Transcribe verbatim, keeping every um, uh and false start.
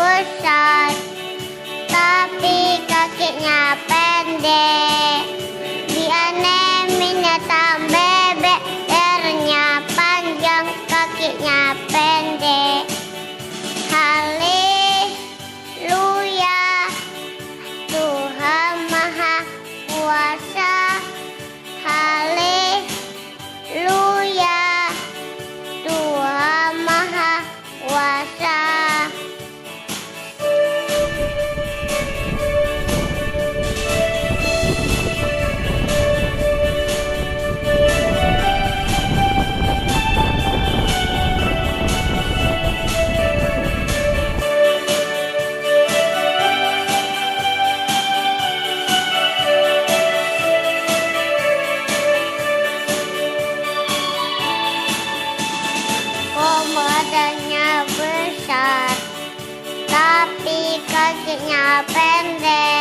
besar, tapi kakinya pendek. Dia ne binatang bebek, lehernya panjang, kakinya pendek. Haleluya, Tuhan Maha Kuasa. Haleluya, Tuhan Maha Kuasa. Badannya besar, tapi kakinya pendek.